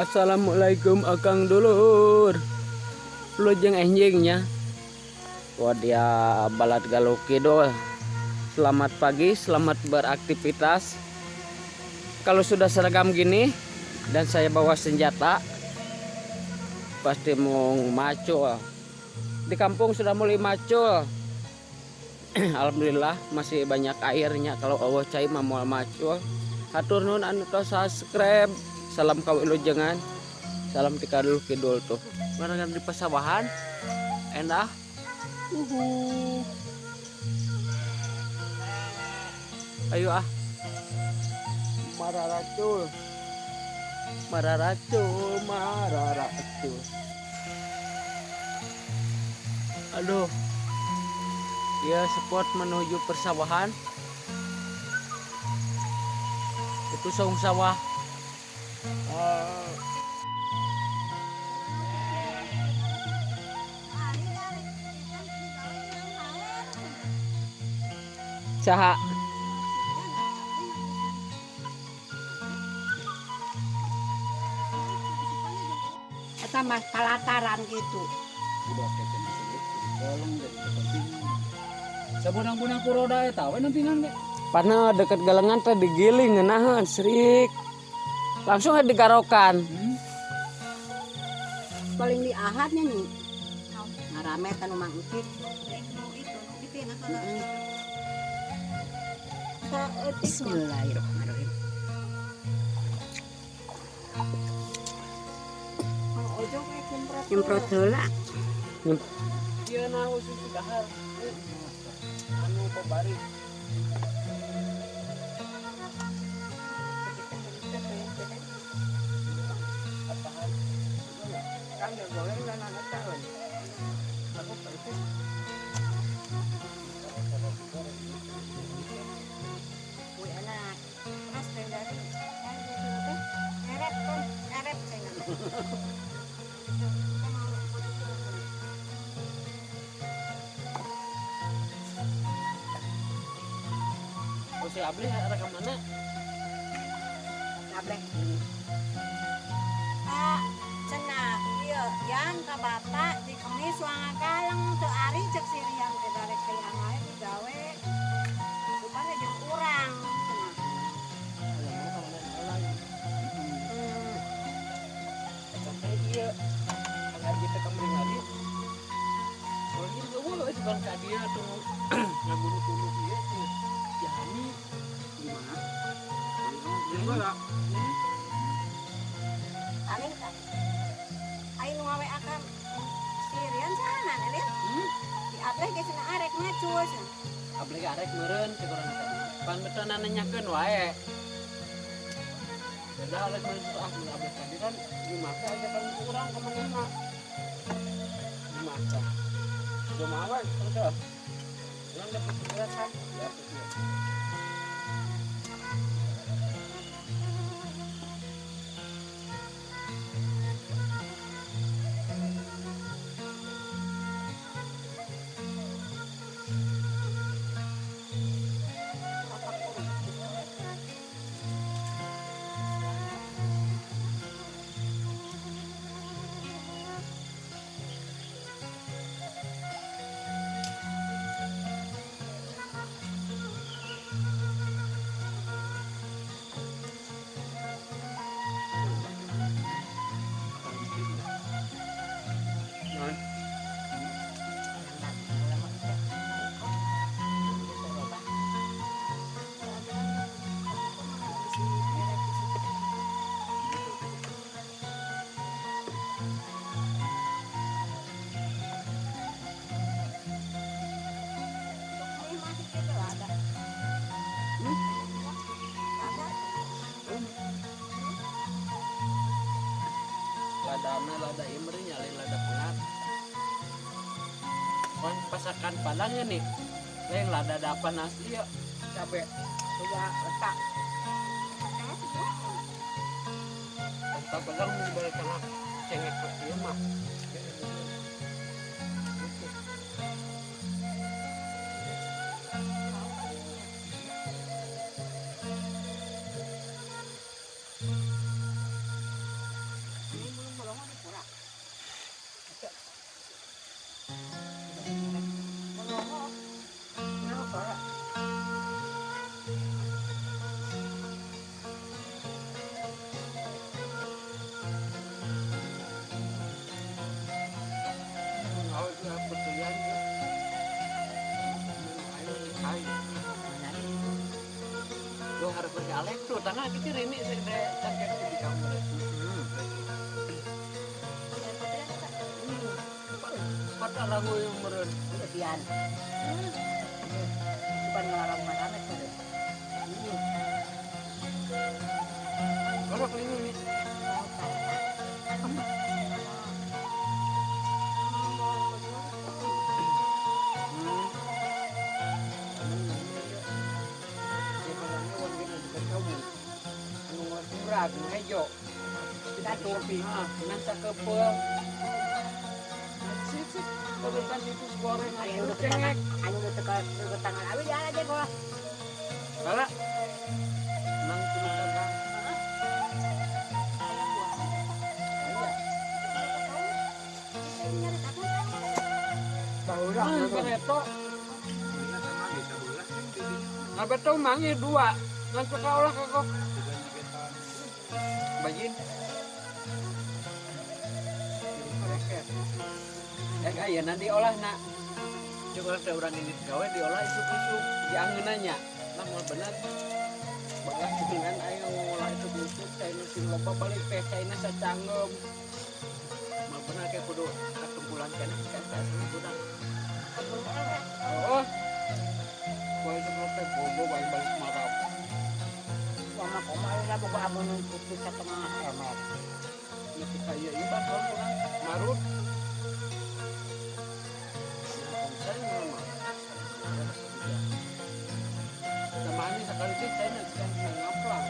Assalamualaikum akang dulur. Lujeng enjingnya. Wah dia balad Galuh Kidul. Selamat pagi, selamat beraktivitas. Kalau sudah seragam gini dan saya bawa senjata, pasti mau macul. Di kampung sudah mulai macul. Alhamdulillah masih banyak airnya. Kalau Allah cai mah moal macul. Hatur nuhun anu tos subscribe. Salam kawilujengan. Salam ti Galuh Kidul tuh. Mana di pasawahan? Endah. Uhuh. Ayo ah. Mararacul. Mararacul, mararacul. Aduh. Ya spot menuju persawahan. Itu saung sawah. Saha? Eta mah palataran gitu. Sabunang-bunang kuroda eta we nampingan ge. Pana deket galengan teh digiling ngeunaheun serik. Langsung aja digarokan. Paling di ahadnya nih. Ngarame tanu Mang Ukit. Bismillahirrahmanirrahim. Nyemprot heula. Ieu na khusus dahar. Anu babari. Kan dia goreng dan anak tahun. Aku persis. Kue anak. Oh, si Abli arah ke mana? Abli. Pak, cenah ieu yan ka bapak di kemis wanga kaleng teu ari cek si Rian teh darek hayang wae digawe. Rupana jeung urang cenah. Sampai ieu ngaji teh kamari ngaji. Kalau ieu eueuh euy sugan ka dieu tuh ngaguru-guru ieu tuh. Jami Gimana? Gimana? Paling aing nu ngawe akam si Rian saha Rian? Di Ableh ge cenah arek macul cenah. Ableh ge arek meureun cek urang teh. Pan betul nanyakeun wae. Beda arek meureun ah mun Ableh tadi kan dimake aja kan urang ka manehna. Dimake. Kumaha wae teh. Urang dapat beras kan? Ya, betul. Ladana lada imri nyalain lada pengat. Pan pasakan padangnya nih. Lain lada dapan asli ya. Cabe. Coba letak. Letak padang mau balik kana cengek ieu mah. Nah, kita ini saya cangkir di kamar. Pada lagu yang meren. Kesian. Bukan ngelarang maramet meren. Kalau ini nih. Hejo kita topi ngan sakepeul sip sip kodokan itu goreng anu cengek anu teu tangan awi jalan aja gua bala nang kumaha kang Baheula bereto ngabeto mangi dua ngan sakaolah kok bajin ya kaya nanti olah nak coba teh urang ini gawe diolah isuk-isuk diangeunanya nah mau bener bakal dengan ayo ngolah isuk-isuk caina sing loba balik teh caina sacanggem mau bener kayak kudu katumpulan keneh kan sama budak oh bae isuk teh bobo balik marah sama koma lah boga amun putih setengah emer. Ya kita ieu ieu bakal urang marut. Sama ini sekali teh saya nak sekali ngaplang.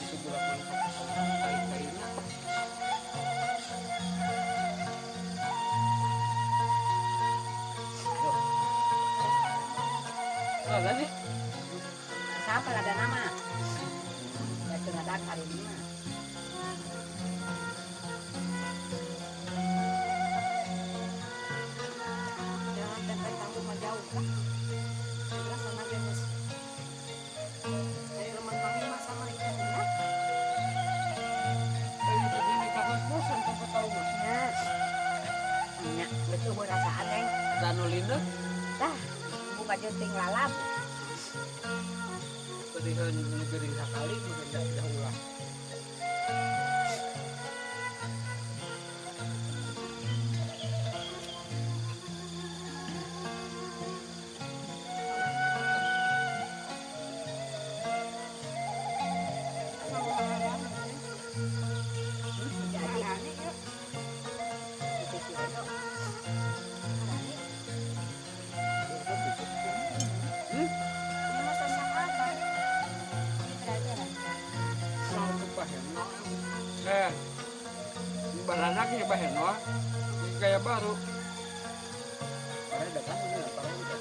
Sebelah kai-kaina. Oh, lagi. Siapa ada nama? Ya sudah ada hari ini mah. Jangan sampai kamu mah jauh lah. Kita sama jenis. Dari rumah kami mah sama ikan ya. Ini kakak bosan sampai tahu mah. Ya. Ya, betul gua rasaan neng. Tanu lindek? Dah, buka jenting lalap. Berikan gering sekali mungkin tidak ulah. Baranaknya baheno kayak baru. Para datang ini para itu.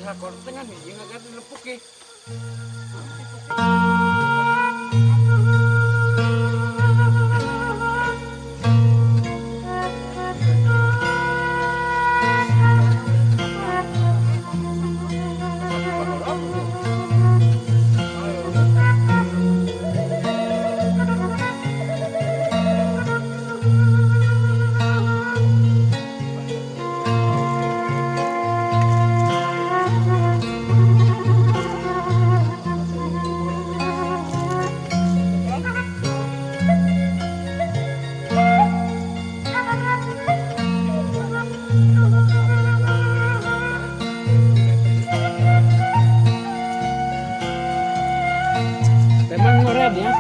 Ya, kortengan hiji ngagat lepuk ge. Memang ngored ya.